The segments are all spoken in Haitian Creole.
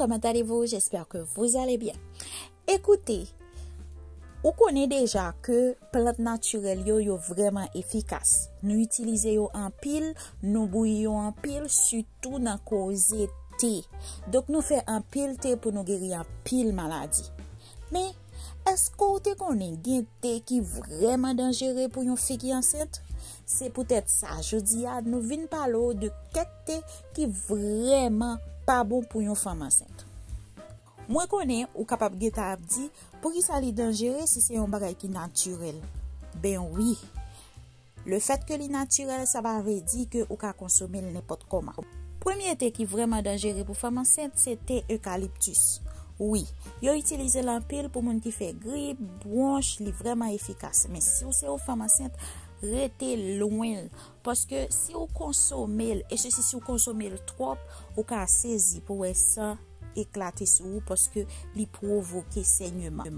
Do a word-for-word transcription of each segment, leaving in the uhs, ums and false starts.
Comment allez-vous? J'espère que vous allez bien. Écoutez, ou konnen deja ke plant natirèl yo, yo vrèman efikas. Nou itilize yo anpil, nou bouyi yo anpil, sitou nan koze te. Donk, nou fè anpil te pou nou geri anpil maladi. Men, èske w te konnen gen te ki vrèman danjere pou yon fi ki ansent? Se poutèt sa, jodi a, nou vin pale w de kèk te ki vrèman pa bon pou yon fanm ansent. Mwen konnen ou kapab gentan ap di, "Poukisa li danjere si se yon bagay ki natirèl?" Ben wi. Lefètke li natirèl, sa pa vle di ke ou ka konsome l nenpòt kòman. Premye te ki vrèman danjere pou fanm ansent, se te eucalyptus. Wi, yo itilize l anpil pou moun ki fè grip, bwonch, li vrèman efikas. Men si w se yon fanm ansent, rete lwen l. Paske si w konsome l, e sesi si w konsome l twòp, ou ka sezi pou wè san eklate sou ou paske li pwovoke sènyeman.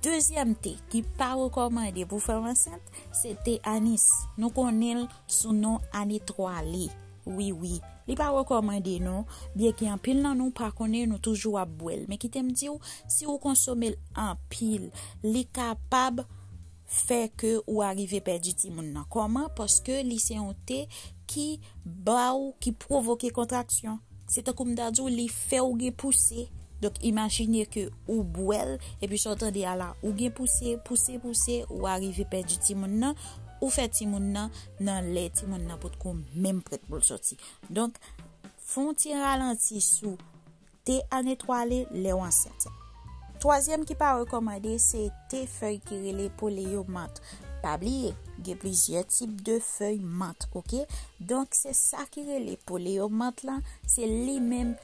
Dezyèm te ki pa rekòmande pou fanm ansent, se te anis. Nou konnen l sou non anetwale. Wi, wi. Li pa rekòmande non. Byenke anpil nan nou pa konnen, nou toujou ap bwè l. Men kite m di w, si w konsome l anpil, li kapab fè ke ou arive pèdi timoun nan. Kòman? Paske li se yon te ki ba w, ki pwovoke kontraksyon. Se tankou m ta di w, li fè w gen pouse. Donk, imajine ke ou bwè l, epi sa w tande a la, ou gen pouse, pouse, pouse, ou arive pèdi timoun nan, ou fè timoun nan nan lè timoun nan potko menm prèt pou l sòti. Donk, fè yon ti ralanti sou te anetwale lè w ansent. Twazyèm ki pa rekòmande, se te fèy ki rele poleyomant. Pa bliye, gen plizyè tip de fèy mant, oke? Donk, se sa ki rele poleyomant lan, se li menm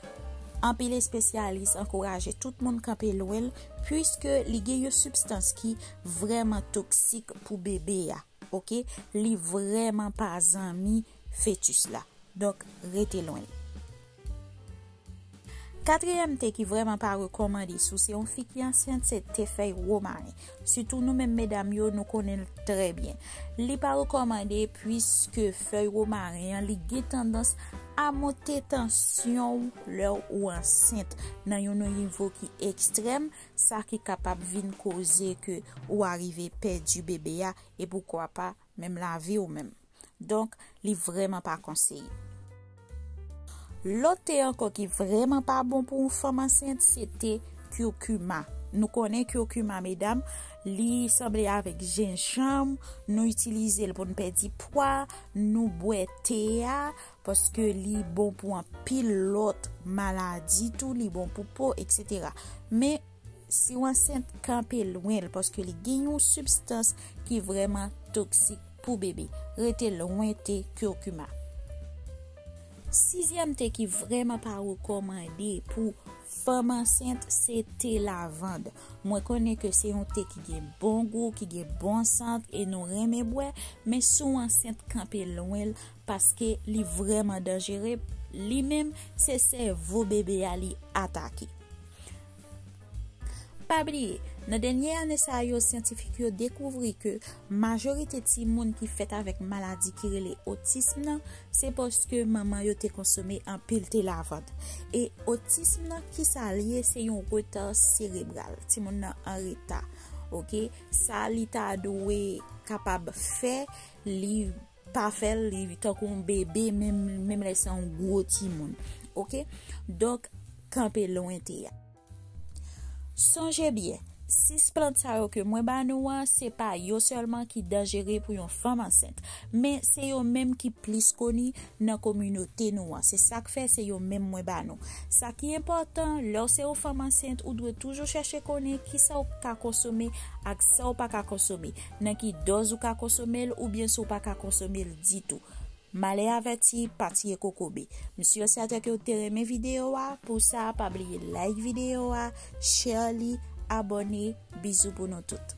anpil espesyalis ankouraje tout moun kanpe lwen l, piske li gen yon sibstans ki vrèman toksik pou bebe a, oke? Li vrèman pa zanmi fetis la. Donk, rete lwen l. Katriyèm te ki vrèman pa rekòmande si w se yon fi ki ansent, se te fèy womaren. Sitou nou menm medam yo, nou konnen l trè byen. Li pa rekòmande, piske fèy womaren an, li gen tandans a monte tansyon w lè ou ansent nan yon nivo ki ekstrèm, sa ki kapab vin koze ke ou arive pèdi bebe a, e poukwa pa, menm lavi w menm. Donk, li vrèman pa konseye. Lòt te ankò ki vrèman pa bon pou yon fanm ansent, se te curcuma. Nou konnen curcuma, medam, li sanble avèk jenjanm, nou itilize l pou n pèdi pwa, nou bwè te a, paske li bon pou anpil lòt maladi tou, li bon pou po, etsetera. Men, si w ansent, kanpe lwen l, paske li gen yon sibstans ki vrèman toksik pou bebe. Rete lwen te curcuma. Sizyèm te ki vrèman pa rekòmande pou fanm ansent, se te lavand. Mwen konnen ke se yon te ki gen bon gou, ki gen bon sant, e nou renmen bwè, men si w ansent, kanpe lwen l, paske li vrèman danjere. Li menm, se sèvo bebe a li atake. Pa bliye, nan dènye ane sa yo, syantifik yo dekouvri ke majorite timoun ki fèt avèk maladi ki rele otism nan, se paske manman yo te konsome anpil te lavand. E otism nan, ki sa l ye? Se yon reta serebral. Timoun nan an reta. Oke? Sa li ta dwe kapab fè, li pa fè l, li tankou yon bebe, menm, menm lè se yon gwo timoun. Oke? Donk, kanpe lwen te a. Sonje byen, sis plant sa yo ke mwen ba nou an, se pa yo sèlman ki danjere pou yon fanm ansent, men se yo menm ki plis koni nan kominote nou an. Se sa k fè se yo menm mwen ba nou. Sa ki enpòtan, lè w se yon fanm ansent, ou dwe toujou chèche konnen kisa w ka konsome ak sa w pa ka konsome, nan ki dòz ou ka konsome l oubyen si w pa ka konsome l ditou. Malè avèti, pa tiye kokobe. M si e sèten ke w te renmen videyo a. Pou sa, pa bliye like videyo a, share li, abòne. Bizou pou nou tout.